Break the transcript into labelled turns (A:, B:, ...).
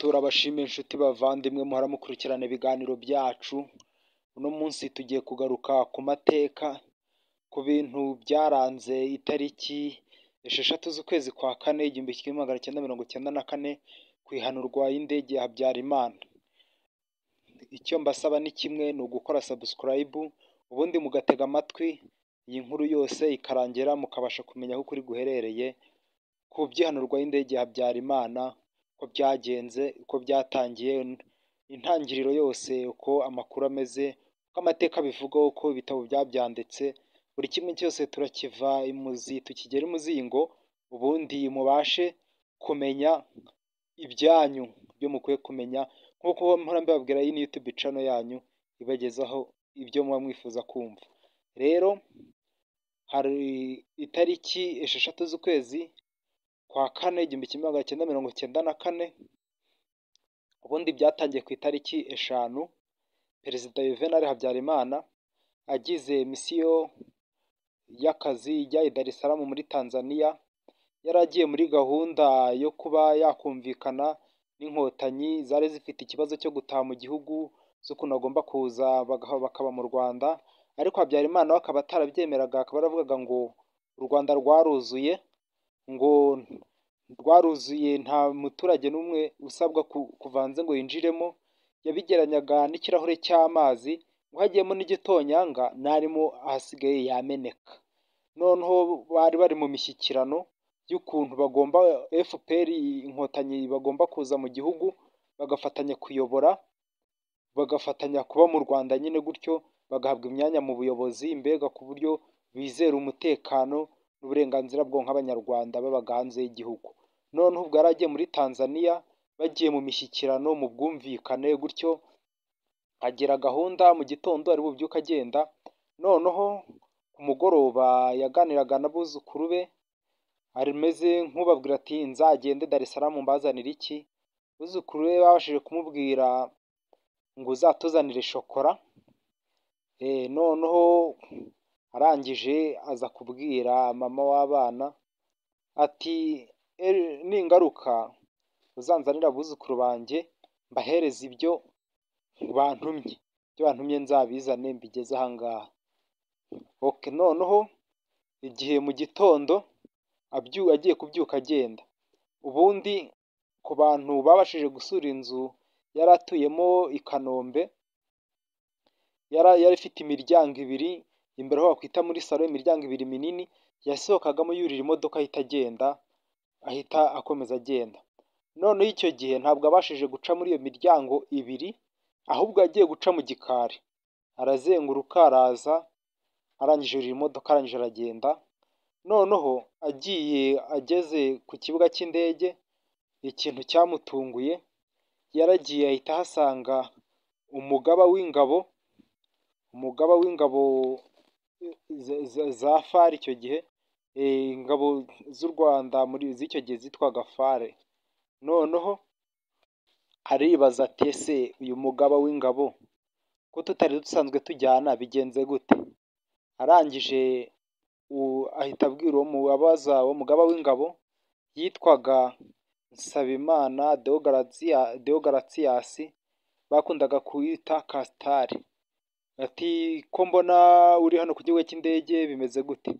A: Turabashimiye inshuti bavandimwe muhora mukurikirana ibiganiro byacu, uno munsi tugiye kugaruka ku mateka, ku bintu byaranze itariki 6 z'ukwezi kwa kane 1994 ku ihanurwa y'indege ya Habyarimana. Icyo mbasaba ni kimwe, ni ugukora subscribe, ubundi mugatega amatwi iyi nkuru yose ikarangira, mukabasha kumenya aho ukuri guherereye ku by'ihanurwa y'indege ya Habyarimana, uko byagenze, uko byatangiye, intangiriro yose, uko amakuru ameze, uko amateka abivugaho, uko ibitabo byabyanditse, buri kimwe cyose turakiva imuzi tukigera imuzingo, ubundi mubashe kumenya ibyanyu, ibyo mukwiye kumenya, nk'uko mpora mbibabwira, iyi ni YouTube channel yanyu ibagezaho ibyo muba mwifuza kumva. Rero hari itariki 6 z'ukwezi kwa kane 1994, ubundi byatangiye ku itariki 5, Perezida Juvenal Habyarimana agize misiyo y'akazi ijya i Dar es Salaam muri Tanzania, yari agiye muri gahunda yo kuba yakumvikana n'Inkotanyi zari zifite ikibazo cyo gutaha mu gihugu, z'ukuntu bagomba kuza bakaba mu Rwanda, ariko Habyarimana we akaba atarabyemeraga, akaba yaravugaga ngo u Rwanda rwaruzuye, ngo rwaruzuye nta muturage n'umwe usabwa kuva hanze ngo yinjiremo, yabigereranyaga n'ikirahure cy'amazi, ngo hagiyemo n'igitonyanga n'arimo ahasigaye yameneka. Noneho bari bari mu mishyikirano y'ukuntu bagomba FPR Inkotanyi bagomba kuza mu gihugu bagafatanya kuyobora, bagafatanya kuba mu Rwanda nyine gutyo, bagahabwa imyanya mu buyobozi, mbega ku buryo bizera umutekano n'uburenganzira bwabo nk'Abanyarwanda babaga hanze y'igihugu. Noneho ubwo yari agiye muri Tanzania, bagiye mu mishyikirano mu bwumvikane gutyo, agira gahunda mu gitondo ari bubyuke agenda, noneho ku mugoroba yaganiraga n'abuzukuru be, ameze nk'ubabwira ati nzagende Dar es Salaam mbazanire iki, abuzukuru be babashije kumubwira ngo uzatuzanire shokora, noneho arangije aza kubwira mama w'abana ati ningaruka uzanzanire abuzukuru banjye mbahereze ibyo bantumye, ibyo bantumye nzabizane mbigeze aha ngaha. Noneho igihe mu gitondo agiye kubyuka agenda, ubundi ku bantu babashije gusura inzu yari atuyemo i Kanombe, yari ifite imiryango ibiri, imbere aho bakwita muri salo, imiryango ibiri minini, yasohokagamo yurira imodoka ahita agenda, ahita akomeza agenda. Noneho icyo gihe ntabwo abashije guca muri iyo miryango ibiri, ahubwo yagiye guca mu gikari, arazenguruka araza, arangije yurira imodoka arangije aragenda, noneho agiye ageze ku kibuga cy'indege, ikintu cyamutunguye, yaragiye ahita ahasanga umugaba w'ingabo, umugaba w'ingabo za FAR icyo gihe, ingabo z'u Rwanda muri z'icyo gihe zitwaga FAR. Noneho aribaza ati ese uyu mugaba w'ingabo ko tutari dusanzwe tujyana bigenze gute? Arangije ahita abwira uwo abaza uwo mugaba w'ingabo yitwaga Nsabimana Deogratias, bakundaga kwita Kasitari, ati ko mbona uri hano ku kibuga cy'indege bimeze gute?